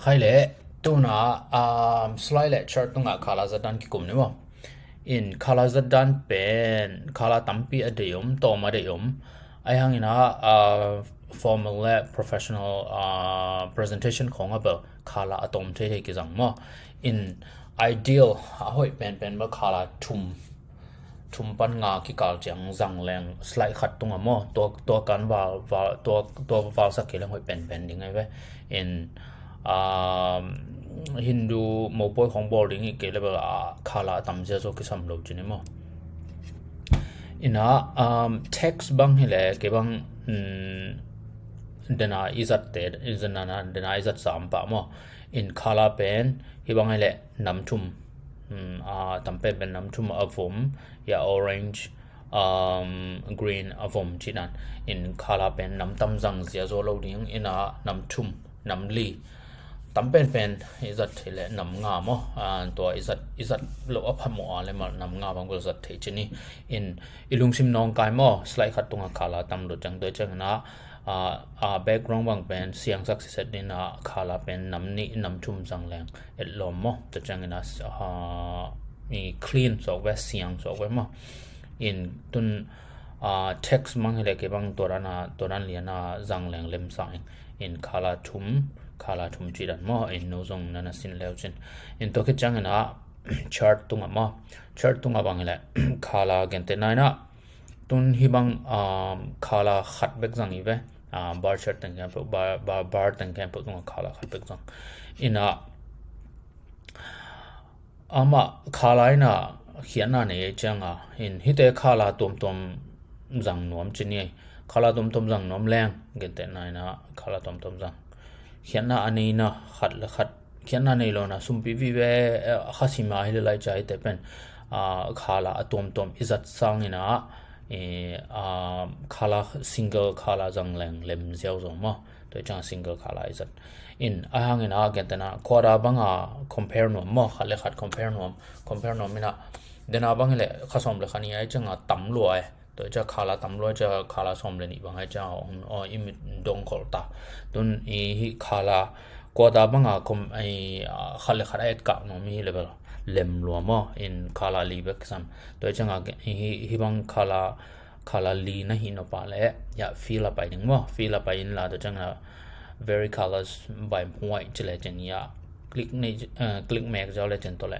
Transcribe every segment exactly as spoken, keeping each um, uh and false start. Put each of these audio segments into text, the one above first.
Khai le, tuna, um, slide le chart tunga khala zatdan kikum ni maw. In khala zatdan pen, khala tampi a dei om, tawm a dei om. Ahi hangina, uh, formal le professional, uh, presentation khong a bel khala a tawm thei thei kizang maw. In ideal, a hoih penpen bel khala thum, thum pan nga kikal ciang zang leng slide khat tunga maw, tua, tua kan val, val, tua, tua valsak kei leng hoih penpen ding ahi ve. In, um, Hindu mopawi khong bawl ding hi kei le bel a khala a tam zia zaw kisam lo ci ni maw. Ina, um, text bang hi le kei bang, um, dena i zat te, dena, dena i zat sam pah maw. In khala pen, hi bang hi le nam thum, um, a tam pen pen nam thum a vom, ya orange, um, green a vom ci dan. In khala pen nam tam zang zia zaw lo ding, ina nam thum, nam li. Tam pen pen i zat thei le nam nga maw. A, tua i zat, i zat lo a phamawh a le mal nam nga bang bel zat thei ci ni. In i lungsim nawngkai maw, slide khat tunga khala tam lut ciang tua ciangina, a, a background bang pen siangsak siset nina khala pen nam nih nam thum zang leng etlawm maw. Tua ciangina, a, i clean suak ve, siang suak ve maw. In tun, a, text mang hi le kei bang tua dana, tua dan liana zang leng lemsa ing. In khala thum, khala thum ci dan maw. In no zong nana sin leu cin. In tua khit ciangina chart tunga maw. Chart tunga bang hi le khala gentehna ina. Tun hi bang, um, khala khat bek zang hi ve. A, bar chart teng khempeuh, bar, bar, bar teng khempeuh tunga khala khat bek zang. Ina, amah khala ina khiatna nei ei cianga, in hite khala tuamtuam zang nuam ci ni ei. Khala tuamtuam zang nuam leng, gentehna ina khala tuamtuam zang. Khiatna a neina khat le khat, khiatna nei lona sumpi vive, eh, khasima hi le lai ca hite pen, a, khala a tuamtuam i zat sangina, eh, a, khala single khala zang leng lem ziau zaw maw. Tua i cianga single khala i zat. In, a hangina, gentehna, quarter banga compare nuam maw, khat le khat compare nuam, compare nuam ina. Dena bang hi le, kha sawm le kha nih a i cianga tam lua e. Tua i cianga khala tam lua i cianga khala sawm le nih bang a i cianga, o, i mit dong khol ta. Tun i hi khala, quarter banga com-, i, a, khat le khat a etkak nuam hi le bel lem lua maw. In khala li bek kisam. Tua i cianga, i hi, hi bang khala, khala li na hi nop a le, ya, fill a pai ding maw. Fill a pai in la tua cianga vari colors by white ci le cin ya. Click nei, eh, click mek ziau le cin tua le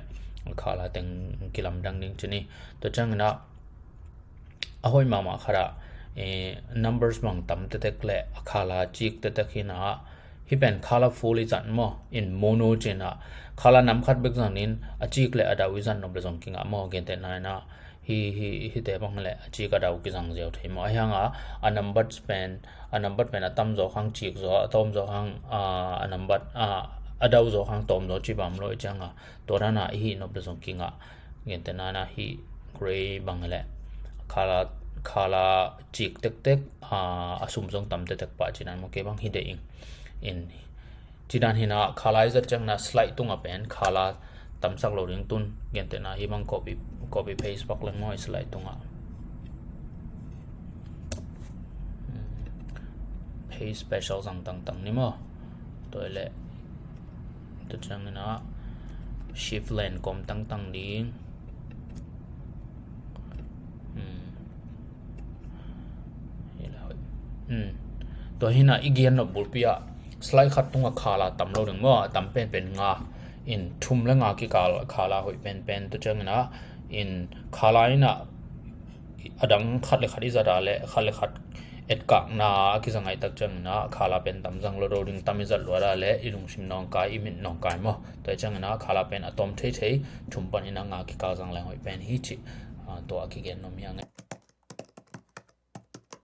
khala teng kilamdang ding ci ni. Tua ciangina a hoih mahmah khat ah, eh, numbers bang tam tektek le a khala cik tektek hi na, hi pen khala full i zat maw. In mono cina khala nam khat bek zang nin a cik le a dau i zat nop le zong kingah maw. Gentehna ina, hi, hi, hite bang le a cik a dau kizang ziau thei maw. A hianga a nambat pen, a nambat pen a tam zaw khang cik zaw, a tawm zaw khang, a, a nambat, a, a dau zaw khang tawm zaw ci bam lo i cianga, tua dana i hih nop le zong kingah. Gentehna ina hi gray bang le khala, khala cik tektek, a, a sum zong tam tektek pah ci dan maw, kei bang hi dei ing. In, ci dan hi na khala i zat ciangina slide tunga pen khala tamsak lo ding tun. Gentehna hi bang copy, copy paste pak leng maw i slide tunga. Paste special zang tangtang ni maw. Tua i le, tua ciangina shift len kom tangtang ding. Hmm. Hi la hoih. Hmm. Tua hi na i gen nop bulpi ah slide khat tunga khala tam lo ding maw, a tam penpen nga. In thum le nga kikal khala hoih penpen. Tua ciangina, in khala ina a dang khat le khat i zat a le, khat le khat etkakna a kizang ahih tak ciangina khala pen tam zang lo do ding, tam i zat luat a le i lungsim nawngkai, i mit nawngkai maw. Tua ciangina khala pen a tawm theithei, thum pan ina nga kikal zang leng hoih pen hi ci. A, tua a kigen nuam hi a nge.